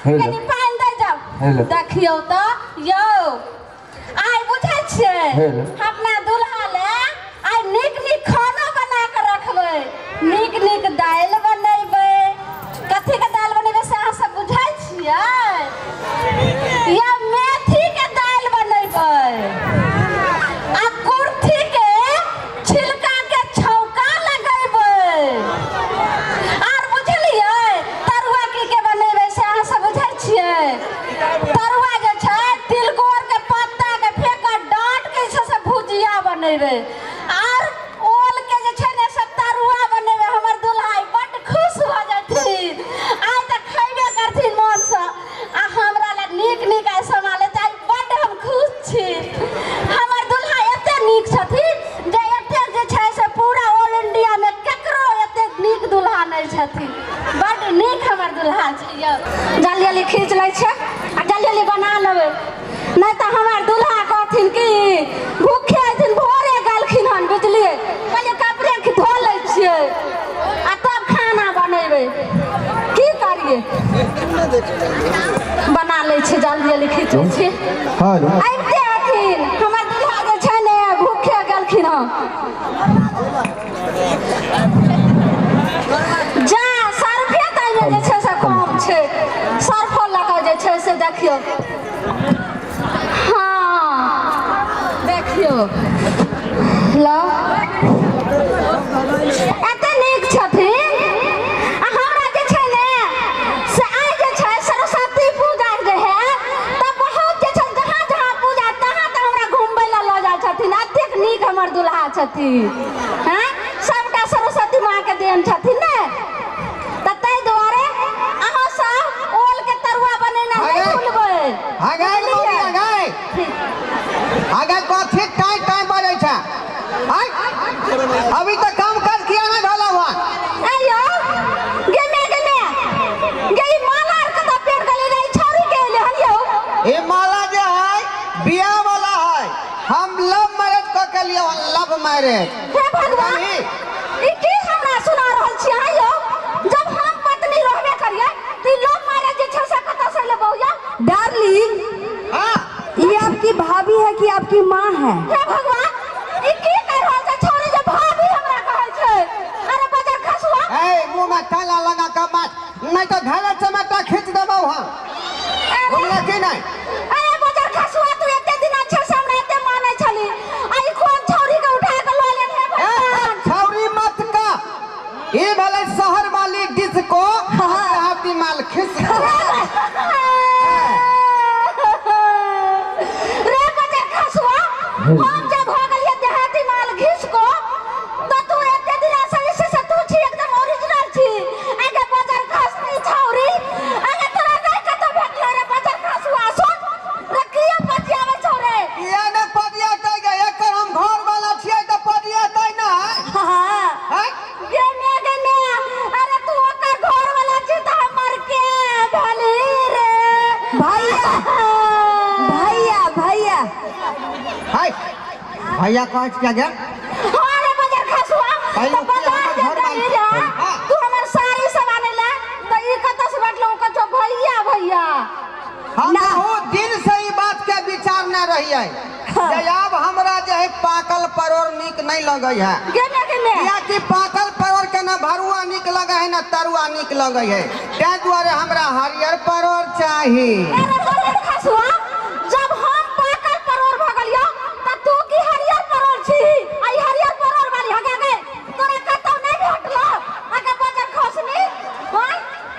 Hello. कनि पानि दै जाउ। हेलो। देखियौ तऽ यौ, आइ बुझै छियै हेलो। अपना दुल्हा ले आइ नीक नीक खाना बना कऽ रखबै, नीक नीक दालि बनेबै। कथीके दालि बनेबै से अहाँ सब बुझै छियै? या मेथीके दालि बनेबै आ कुर्थीके छिलकाके छौंका लगेबै। आर बुझलियै तरुआ की के बनेबै से अहाँ सब बुझै छियै? तरुआ जे छै तिलकोर के पत्ता के फेंक कऽ डाँट के जे छै से भुजिया बनेबै, आर ओल के जे छै ने से तरुआ बनेबै। हमर दुल्हा आइ बड्ड खुश भऽ जेथिन, आइ तऽ खयबे करथिन मोनसँ। आ हमरा लए नीक नीक आइ सामान लेतै, आइ बड्ड हम खुश छी। हमर दुल्हा एते नीक छथिन जे एते जे छै से पूरा ऑल इंडियामे ककरो एते नीक दुल्हा नहि छथिन। बड्ड नीक हमर दुल्हा छै यौ। जल्दी जल्दी खींच लै छियै आ जल्दी जल्दी बना लेबै, नहि तऽ हमर दुल्हा कहथिन कि भूखे अयथिन। भोरे गेलखिन हन, बुझलियै? कहलियै कपड़े धो लै छियै आ तब खाना बनेबै। की करियै, बना लै छियै, जल्दी जल्दी खींच लै छियै। हेलो। आबिते हथिन हमर दुल्हा जे छै ने, भूखे गेलखिन हन। जा सर्फे तऽ जे छै से कम छै, सर्फो लऽ कऽ जे छै से देखियौ। हँ देखियौ ल, एते नीक छथिन। आ हमरा जे छै ने से आइ जे छै सरस्वती पूजा जे है तऽ बहुत जे छै जहाँ जहाँ पूजा तहाँ तऽ हमरा घुमबै लए लऽ जाइ छथिन। एतेक नीक हमर दुल्हा छथिन। हैं, सबटा सरस्वती माँ के देन छथिन ने, तऽ ताहि दुआरे अहाँ सब ओल के तरुआ बनेनाइ नहि आगे। भूलबै। आगे मौगी, आगे। ठीक। आगे कथी टाइम टाइम बजै छै? आय, अभी तक काम काज किया नहीं भेलौ हन? ए यौ, गे मे, गे मे, गे, ई माला आर कतऽ पेट गेलै रे? ई छौरी के एलै हन यौ? ई माला जे है बियाह वाला है, हम लव मैरिज कऽ के लियौ हन, लव मैरिज। हे भगवान, ई की हमरा सुना रहल छी अहाँ यौ? जब हम पत्नी रहबे करियै तऽ ई लव मैरिज जे छै से कतऽ से एलै बौआ? डार्लिंग, हाँ। ये आपकी भाभी है कि आपकी माँ है? हे भगवान, ई की कहि रहल छै छौरी जे भाभी हमरा कहै छै? अरे बजर खसुआ। ए, मुँह में ताला लगा के बात, नहीं तो घरे चमेटा खींच देबौ हम। बुझले की नहीं? अरे बजर खसुआ, तू एते दिन अच्छा से हमरा एते मानै छली, आ ई कोन छौरी के उठा के लऽ लेन? हे भगवान। छौरी मत का, ई भेलै शहर वाली डिस्को, देहाती माल खिसको। रे बजर खसुआ, हम जब हो गेलियै देहाती माल घिसको तऽ तू एते दिन से जे छै से तू छी एकदम ओरिजिनल छी। आगे बजर खसनी छौरी, आगे तोरा नहि कतौ भेटलो रे बजर खसुआ? सुन रे, किया पतियाबै छौ रे? किया ने पदियातै गे? एकर हम घर वाला छियै तऽ पदियातै ने। हाँ। आँय? गे मे, गे मे, अरे तू ओकर घर वाला छी तऽ हमर के भेली रे? भैया, भैया, भैया। हाय, भैया कहै छियै गे? हाँ रे बजर खसुआ, पहिले तऽ बाजार हमर जे घर गेली वाली। रहे, हाँ। तू हमर साड़ी सब आनै ले तऽ ई कतऽ से बैठलहुँ कछो भैया भैया? हम ना। बहुत दिन से ई बात के विचार न रहियै जे आब हमरा जे है पाकल परोर नीक नहीं लगै है। गे मे, गे मे। कियाकि पाकल परोर के न भरुआ नीक लगै है न तरुआ नीक लगै है, ताहि दुआरे हमरा हरियर परोर चाही। अरे बजर खसुआ, जब हम पाकल परोर भऽ गेलियौ तऽ तू की हरियर परोर छी? आ ई हरियर परोर वाली हगे गे, तोरा कतौ नहि भेटलौ आगे बजर खसनी? हाँ?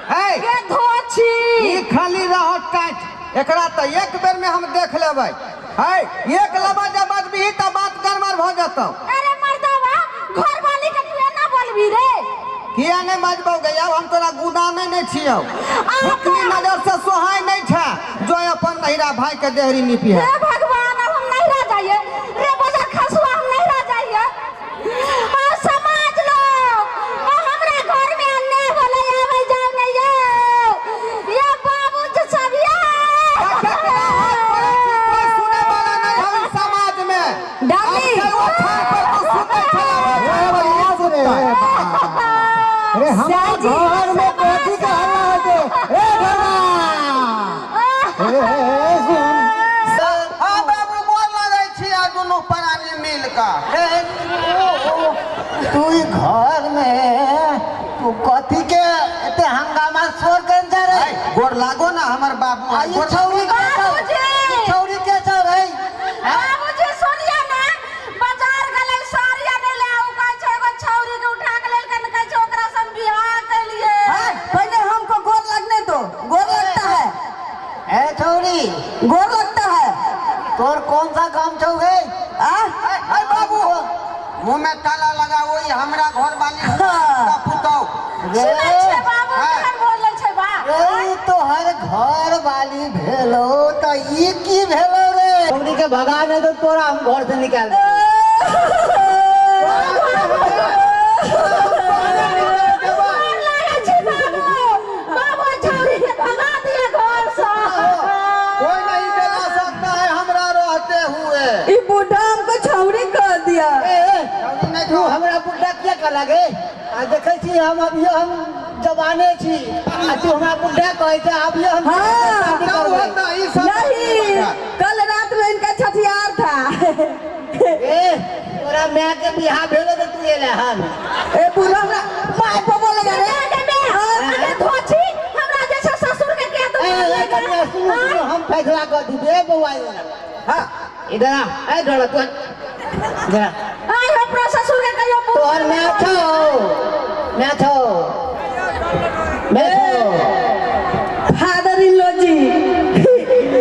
है। गे धोछी। ई खाली रहो टाइट, एकरा तऽ एक बेर में हम देख लेबै। है, एक लबा जब बजबही तऽ बात गड़बड़ भऽ जेतौ। अरे मर्दावा, घर वाली के तू एना बोलबी रे? किया नहीं बजबौ गे? आब हम तोरा गुदाने नहीं छियौ। अपनी नजर से सोहाय नहीं छै जो अपन नहिरा भाई के देहरी निपी है। हे भगवान, अब हम नहिरा जाइए रे बजर खसुआ, हम नहिरा जाइए। आ समाज लोग, आ हमरा घर में अन्याय होलै, आबै जाउ नहीं यौ, ये बाबू जी सब ये। कोई सुने वाला नहीं हम समाज में। डार्लिंग। अब चलो थान पर तो सुतै छला, अरे हमारा साजी, घर में कथी के हल्ला होते? ए भगवान। का तू घर में तू कथी के एते हंगामा शोर कर जा रे गोर लागो ना हमर बाबू आई छौरी बाबूजी छौरी के छौ रे बाबूजी सुनिए ना बाजार गेलै साड़ी आनै ले उ कहै छै एगो छौरी के उठा के लेलकै कहै छै ओकरा से हम बियाह केलिए। पहले हमको गोर लगने दो, गोर लगता है। ए छौरी गोर लगता है। तोर कौन सा काम छौ गे? आ ए बाबू मुंह में ताला लगा वही हमरा घर वाली का पुतौ सुनै छै बाबू केहन बोलै छै बा। रे तोहर घर वाली भेलो त ई की भेलो रे? छौरी के भगा नहीं तो तोरा हम घर से निकाल दे। बाबू छौरी के भगा दिए घर से। कोई नहीं जला सकता है हमरा रहते हुए। ई बूढ़ा हमको छौरी कर दिया। तू हमरा बुढ़ा किया कहला गे? आ देखै छी हम अभियो हम जवाने छी आ तू हमरा बुढ़ा कहै छै अभियो हम। हाँ नहीं कल रात में इनका छठियार था। ए तोरा माय के बियाह भेलो त तू एले हन। ए बूढ़ा हमरा my पर बोलेगा रे। अरे धोछी हमरा जैसा ससुर के के तो ए सुनो सुनो हम फैसला कर दी बउआ। हां इधर आ ए ढोला तू इधर आ। आई अपना ससुर के कहियो तोहर my छौ my छौ my छौ फादर इन लॉ जी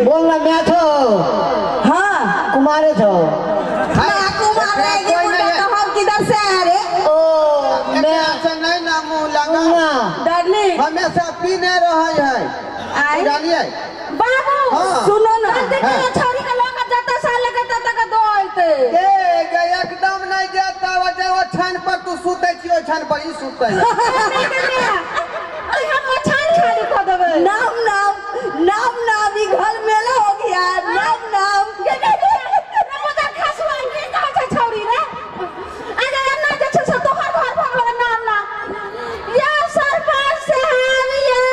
बोल ना my छौ। हां कुमारे छौ। ना कुमार है ये बुढ़ा तो हम किधर से आया रे? ओ मैं से नहीं ना मुंह लगा डार्लिंग हमेशा पीने रहे है आई जानिए बाबू। सुनो ना जल्दी कहियो छौरी के लग जते साल लगे तते के दो आइते। ए गे एकदम नहीं जाता जे ओ छान पर तू सुतै छी ओ छान पर ई सुतै। अरे हम छान खाली क देबै। नाम नाम नाम नाम ई घर मेला हो गया। नाम नाम मुदा खसुआ के कहै छै छौरी रे? अरे ना जे छै से तोहर घर भगलो नाम ना या सरपंच साहब ये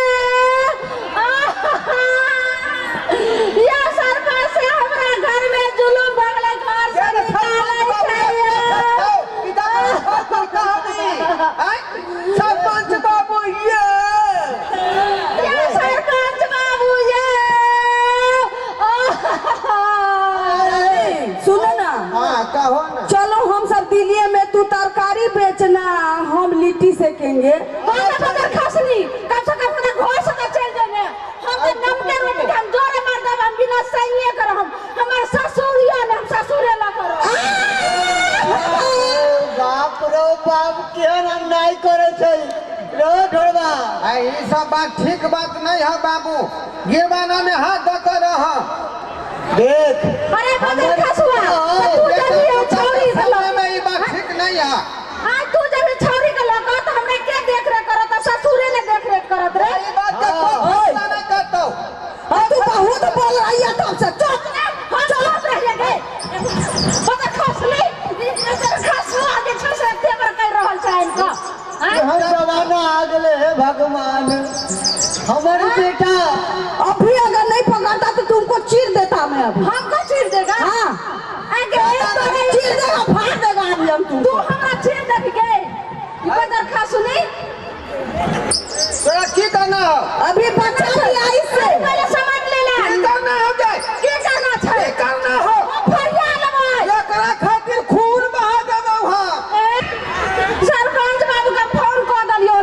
या सरपंच से हमरा घर में जुलुम भगले घर से निकालै छै। सरपंच बाबू ये या सरपंच बाबू ये। सुनो ना। हाँ कहो ना। चलो हम सब दिल्ली में तू तरकारी बेचना हम लिट्टी सेकेंगे। खसनी कम से कम हमरा घर से तो चल जाने। हम तो नमके रोटी हम जोरे मार देब हम बिना सहिए कर हम हमर ससुर या न हम ससुरे ला करो। बाप रो बाप केहन अन्याय करे छै रो ढोरबा। ई सब बात ठीक बात नहीं है बाबू। गिरवाना में हाथ दे कर रह देख। अरे बदल खसुआ तू जब ये छौरी के लग में ई बात ठीक नहीं है। आज तू जब ये छौरी के लग त हमरा के देख रेख करत ससुरे ने देख रेख करत रे। ई बात के कोई फैसला नहीं करतौ। तू बहुत बोल रही है तुमसे। चुप हम चुप रहिए गे। बदल खसली बदल खसुआ के छै से एते पर कर रहल छै इनका। हम जमाना आ गेले हे भगवान। हमर बेटा अभी अगर नहीं पकड़ता तो तुमको चीर देता मैं अभी। हमको चीर देगा? हाँ आगे तो चीर देगा फाड़ देगा अभी हम तुमको। तू हमरा चीर देबी गे? ई बदल खसुनी तोरा की करना हो? अभी बच्चा भी आई से पहले समझ ले ले। की करना हो गे? की करना छै? की करना हो? फरिया लेबै एकरा खातिर खून बहा देबौ हम। सरपंच बाबू के फोन क देलियौ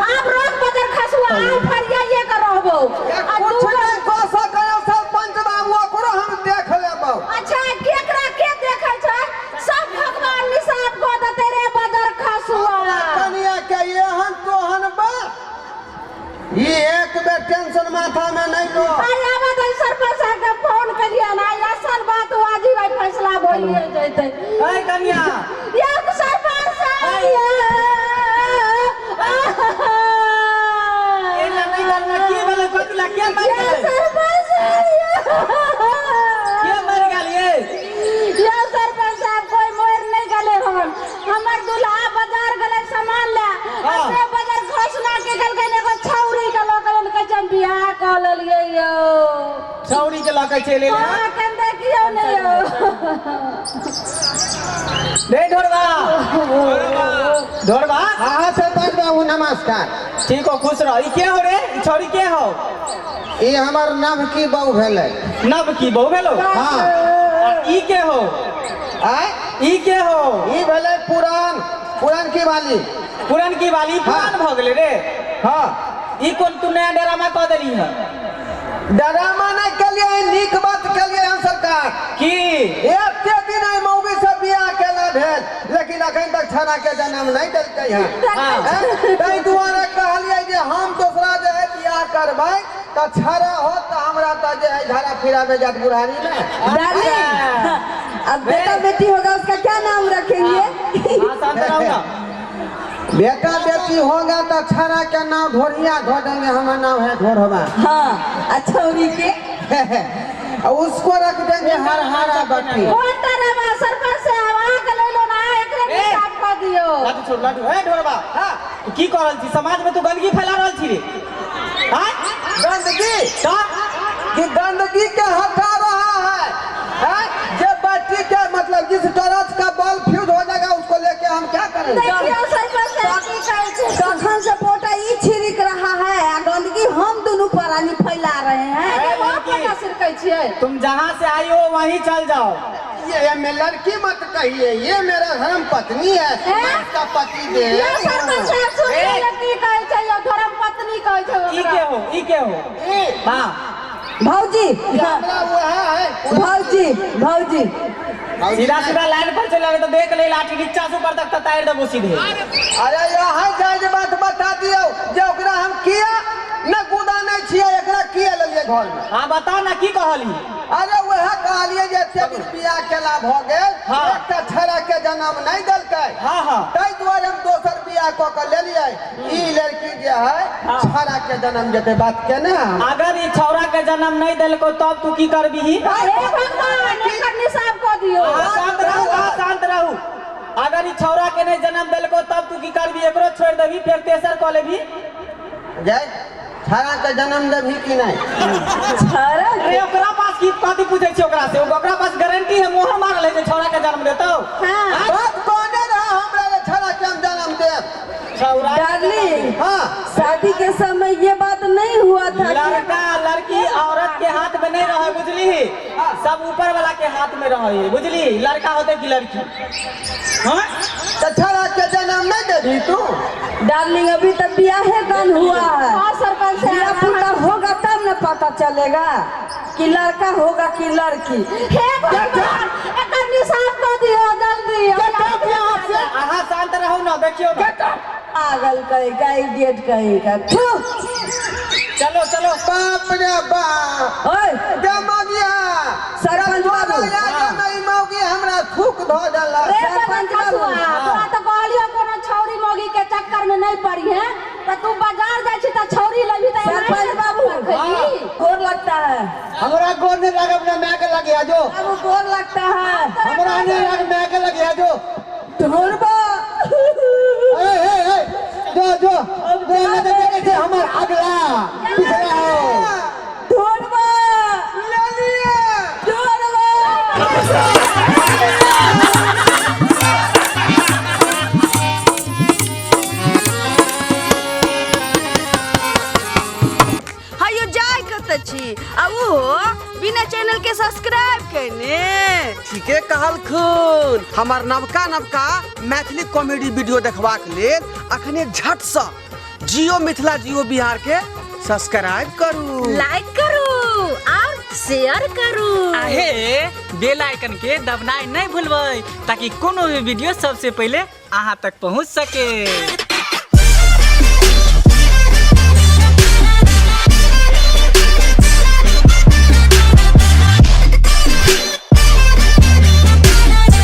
आब रोज बदल खसुआ आइ फरिया ये के रहबौ। कुछ नहीं कह सकै सरपंच बाबू ओकरो हम देख लेबौ। अच्छा केकरा के देखै छै? सब भगवान निसाब क देतै रे बदल खसुआ। कनिया के एहन तोहन बा ई एक बेर टेंशन माथा में नहीं लो। अरे आब तऽ सरपंच साहब के फोन कलियै ना असल बात वाजिब है फैसला भइए जैतै। ए कनिया या सरपंच साहब एना नहीं करना की भेलै कथी ला के मर या गेलै? सरपंच साहब के मर गेलियै? या सरपंच साहब कोई मर नहीं गेलै हन। हमर दूल्हा बाजार गेलै सामान ले आ से बाजार घोषणा के गेल एगो छौरी के लऽ गेल कहै छै हम बियाह कऽ लेलियै यौ। छौरी के लऽ के चलि एलै। हां केन देखियौ ने यौ। रे ढोरबा, ढोरबा। हाँ सरपंच बाबू नमस्कार। ठीक हो, खुश रहो। ई के हो रे? ई छौरी के हो? ई हमर नव की बहू भेलै। नव की बहू भेलो? हाँ। आ ई के हो? आय? ई के हो? ई भेलै पुरान, पुरान की वाली। पुरान की वाली? पुरान भ गेलै रे। हाँ। ई कोन तू नया डरामा कह देली है? डरामा नहीं कलिए, नीक बात कलिए हम सरकार। की? एते दिन आई मौगी से बियाह केला भेल, लेकिन अखन तक छड़ा के जन्म नहीं देलकै है। ताहि दुआरे कहलिए जे हम दोसरा जे है बियाह करबै तऽ छड़ा होत तऽ हमरा तऽ जे है झाड़ा फिराबे जात बुढ़ारी में। डार्लिंग, अब बेटा बेटी होगा उसका क्या नाम रखेंगे? हाँ, शांत रहो ना। बेटा बेटी होगा तो छड़ा के नाम ढोरिया धो देंगे, हमारा नाम है ढोरवा। हाँ, अच्छा के उसको रख देंगे हर हरा बत्ती। कोन तरह सरपंच से आवाज के ले लो ना, एकरे हिसाब कर दियो। लाडू छोड़, लाडू। ए ढोरवा, हां तू की कर रहल छी? समाज में तू गंदगी फैला रहल छी रे। हां गंदगी कि गंदगी के हटा रहा है। हैं जे बच्ची के मतलब जिस टॉर्च का बल्ब फ्यूज हो जाएगा उसको लेके हम क्या करेंगे? देखियो सरपंच साहब की कहै छै। तखन से पोटा ई छिड़क रहा है आ गंदगी हम दोनों प्राणी फैला रहे हैं। तुम जहाँ से आई हो वहीं चल जाओ। ये मैं लड़की मत कहिए, ये मेरा धर्म पत्नी है, इसका पति दे। सरपंच साहब सुन लड़की कहै छै, धर्म पत्नी कहै छै। ई के हो? ई के हो? हां भौजी, हमरा वह है भौजी, भौजी सीधा सीधा लाइन पर चले तो देख ले, लाठी नीचा से ऊपर तक तार देबो सीधे। अरे यहाँ जाय जे बात बता दियो जे ओकरा हम किया न गुदा नहीं छियै, एकरा किया लेलियै घर में? हां बता ना की कहली? अरे वह कहलियै जे एते दिन बियाह केला भ गेल, एकटा छड़ा के जन्म नहीं देलकै। हां हां ताहि दुआरे हम दोसर बियाह क के लेलियै। ई लड़की जे है छड़ा के जन्म देते, बात के ना। अगर ई छौड़ा के जन्म नहीं देलको तब तू की करबीही? हे भगवान, एकर निसाब क दियो। शांत रहू, शांत रहू। अगर ई छौड़ा के नहीं जन्म देलको तब तू की करबी? एकरो छोड़ देबी फिर तेसर क लेबी? जय छड़ा के जन्म देबी कि नहीं? छड़ा रे ओकरा पास की कथी पूछै छी ओकरा से? ओकरा पास गारंटी है, मोहर मारल है जे छौड़ा के जन्म देतौ। हां बात कोने रहा हमरा रे छड़ा के हम जन्म देब। छौड़ा डार्लिंग, हां शादी के समय ये बात नहीं हुआ था। लड़का लड़की औरत के हाथ में नहीं रहे, बुझली? सब ऊपर वाला के हाथ में रहे, बुझली? लड़का होते कि लड़की। हां तो छड़ा के जन्म नहीं देबी तू? डार्लिंग अभी तक बियाह दान हुआ है। और सरपंच से बियाह पूरा होगा तब न पता चलेगा कि लड़का होगा कि लड़की। हे भगवान, एकर निसाब क दियो जल्दी। अहाँ शांत रहू ना, देखियो पागल कहेगा, इडियट कहेगा। चलो चलो। बाप रे बाप, ओए मौगिया सरपंच बाबू, मौगी हमरा थूक धो देलक। सरपंच बाबू तोरा तो कहलियो कोनो छौरी मौगी के चक्कर में नहीं पड़ी है, त तू बाजार जाय छी त छौरी लेबी त। सरपंच बाबू गोर लगता है हमरा? गोर नहीं लगे, अपना my के लगे जो। बाबू गोर लगता है हमरा? नहीं लगे, my के लगे जो। ढोरबा ए ए ए जो जो देखे छे हमर अगला पिछला हो। ढोरबा ले लिए ढोरबा। हयो जाय कत छी आ उहो बिना चैनल के सब्सक्राइब केने। ठीके कहलखुन। हमर नवका नवका मैथिली कॉमेडी वीडियो देखबाक लेल अखने झट से जियो मिथिला जियो बिहार के सब्सक्राइब करू, लाइक करू और शेयर करू। आहे बेल आइकन के दबनाइ नहीं भूलबै ताकि कोनो भी वीडियो सबसे पहले अहाँ तक पहुँच सके।